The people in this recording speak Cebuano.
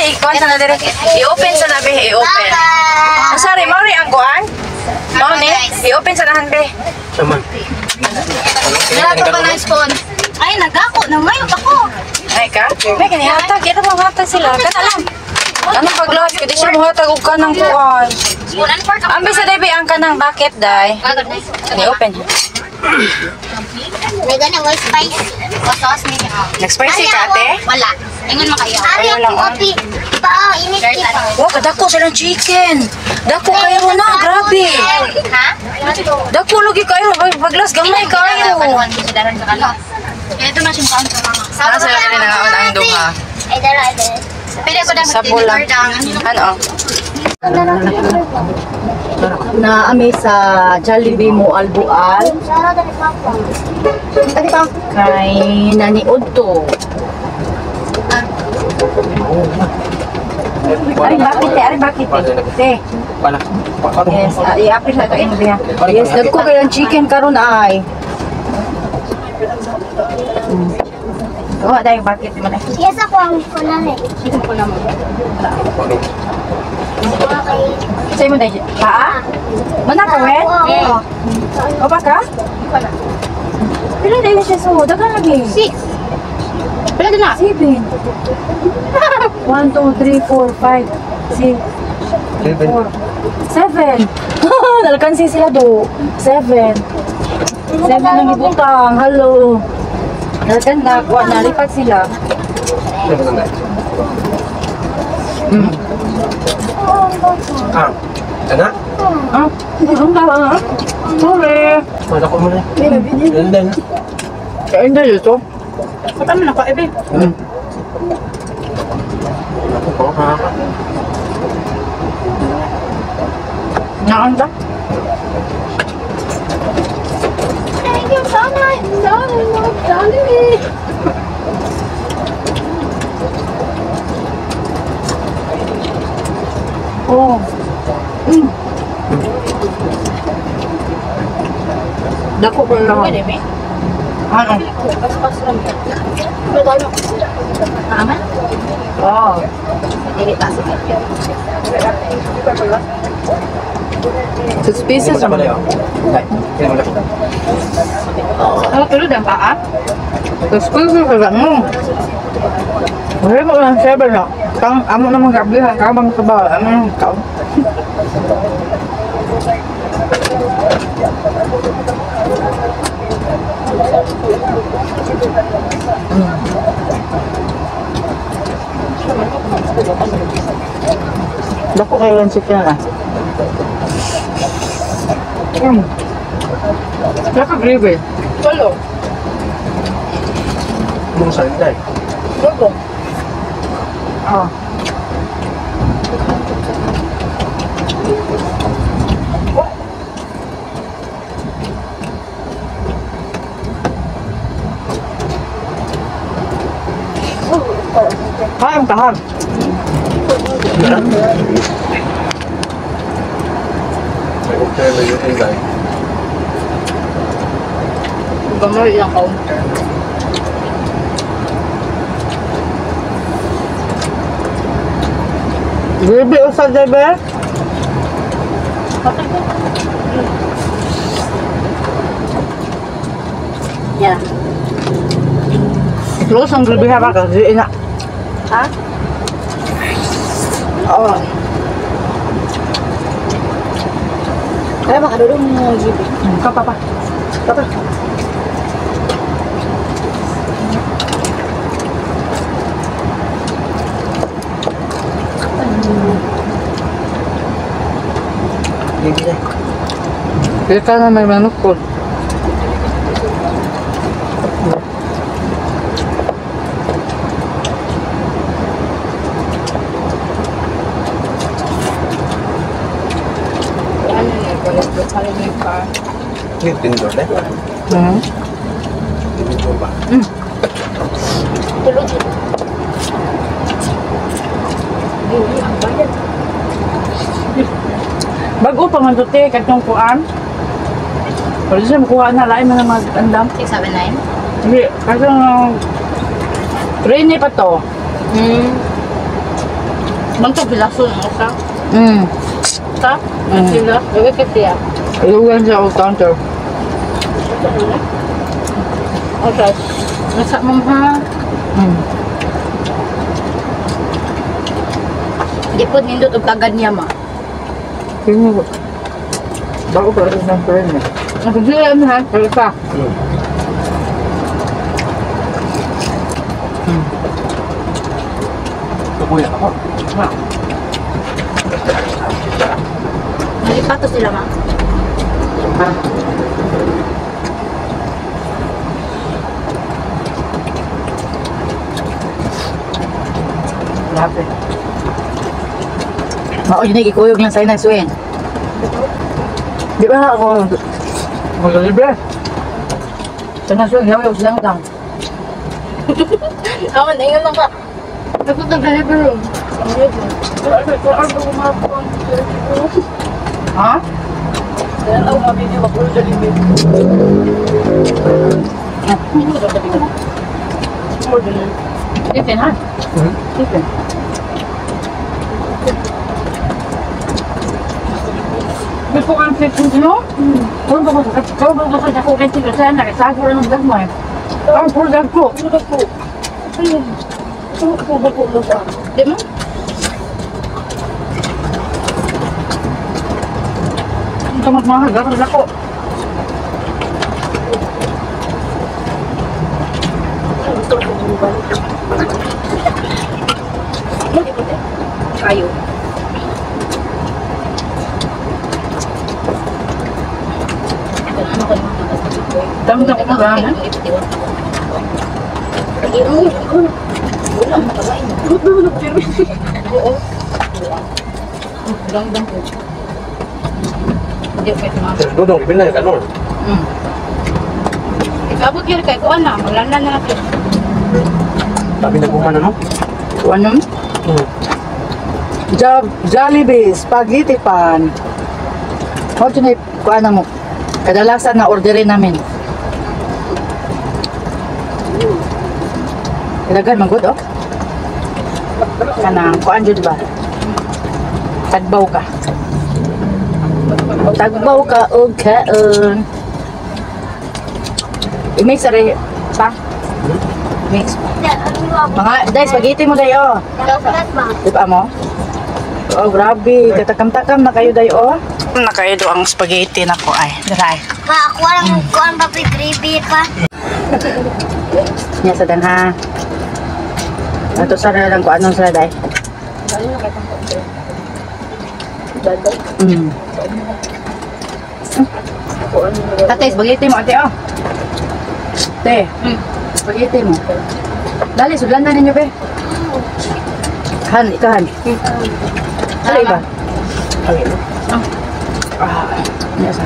Dali, ikuan sa na dire. I-open sa na be, i-open. Bye. Sorry, Mari ang kuan. Mao ni, i-open sa nahan be. Saman. Wala pa ng spoon. Ay, nagako. Nangayo ako. Ay ka? May kani hatag, ito mo hatag sila. Kana lang. Ano paglas? Kaya di siya muhatag og kanang kuan. Spoon and fork. Ambi sa debe ang kanang bucket day. I-open. May ganun, may spicy. O sauce niya. Nag-spicy ka ate? Wala. Ingon mo kayo. Ayaw lang, ah. Pa, init kita. Wow, kadako silang chicken. Dako kayo na, grabe. Ha? Dako lagi kayo, paglas gamay kayo. Ito na siyang kaon sa mga. Nasa sila rin nangaon ang duha. Ay, dala, ay, dala. Pwede ko dapat Sa bulang. Ano? Na ami sa Jollibee mo albual. Kay naniod to. Ari bakit te, ari bakit te. Te. Wala. Yes, i-apil sa ito inyo. Yes, dagko kay ang chicken karon ay. Gawa dahil bakit man eh. Yes, ako ang kulang eh. Sa'yo mo dahil. Paa? Mana ka, wen? O ba ka? Pila dahil siya so. Dagan lagi. 6. Pila din na? 7. 1, 2, 3, 4, 5, 6, 4, 7. Nalkansi sila do. 7. 7 ang ibutang. Hello. Nalkan na. Kuha, nalipat sila. Ah. Ana? Ah, ang gawa nga. Sorry. Wala ko muna. Ganda na. Kain na dito. Patama na ka, ebe. Ako po, ha? Naan ba? Thank you so much. Sorry, Jollibee. Oo. Mm. Dako ko lang. Ano? Tama? Oh. Dili pa. 6 pieces Wala pala yun. Ay, kaya wala ko. Ano tulo dan paa? 6 pieces ka mo. Wala mo lang 7 na. Kang amo naman gablihan kabang sa ba amo nang ikaw. Dako kayo lang chicken ah. Naka gravy. Tulo. Mong salda eh. Tulo. Ah. Kaham, kaham. May okay, may yung guy. Gamay ilang counter. Gravy usa debe? Yeah. Close ang gravy ha ba kasi ina. Ha? Oo. Kaya makadulong mo GB. Ka papa. Papa. Hindi na. Kita na may manukod. Hindi, tindor na. Hmm. Tindor ba? Bago pa man to te kadtong kuan. Pero siya makuha na lain man ang mag-andam. 679. Hindi, kasi trainee pa to. Bantog bilason mo sa. Sa? Sila. Ewe kasi ya. Ilugan siya og counter. Okay. Nasa mong ha? Di po nindot og tagad niya ma. Sino ko? Bago pa rin ng friend niya. Nagsiyan ha? Pero pa. Kuya ako. Ha. Nalipato sila ma. Grabe. Mao yun ikuyog lang sa'yo ng suwin. Di ba ako maglibre? Sa nasuwin, gawin silang lang. Ako, naingon lang ka. Ako nag-deliver. Ha? Stephen, ha? Stephen. Gusto ko ang chicken, no? Kung ba ko sa kung ba ko sa ako kay chicken sa na sa ko ng dagmay. Ang puro dagko. Di mo? Ang tamat mahal, garo dako. Kayo. Damdam ko ba? Damdam ko. Hindi ko pwede ma. Dudong, ipin na yung kanon. Ikabot yun kay kuan na. Maglanlan na lang. Sabi na kuman ano? Ano? Jollibee, spaghetti pan. How to na kuan mo? Kadalasan na orderin namin. Kadagan man gud oh. Kanang kuan jud ba? Tagbaw ka. Tagbaw ka og kaon. I-mix ari pa. Mix. Mga dai spaghetti mo dai oh. Di ba mo? Oh, grabe. Katakam-takam na kayo day, oh. Na kayo do ang spaghetti na ko ay. Daray. Pa, ako lang kuan pa gravy pa. Nya sa dan ha. Ato sa lang ko anong sa day. Ate, spaghetti mo ate, oh. Te, spaghetti mo. Dali, sudlan na ninyo, be. Han, ikahan. Dali ba? Okay. Ah, nya sa.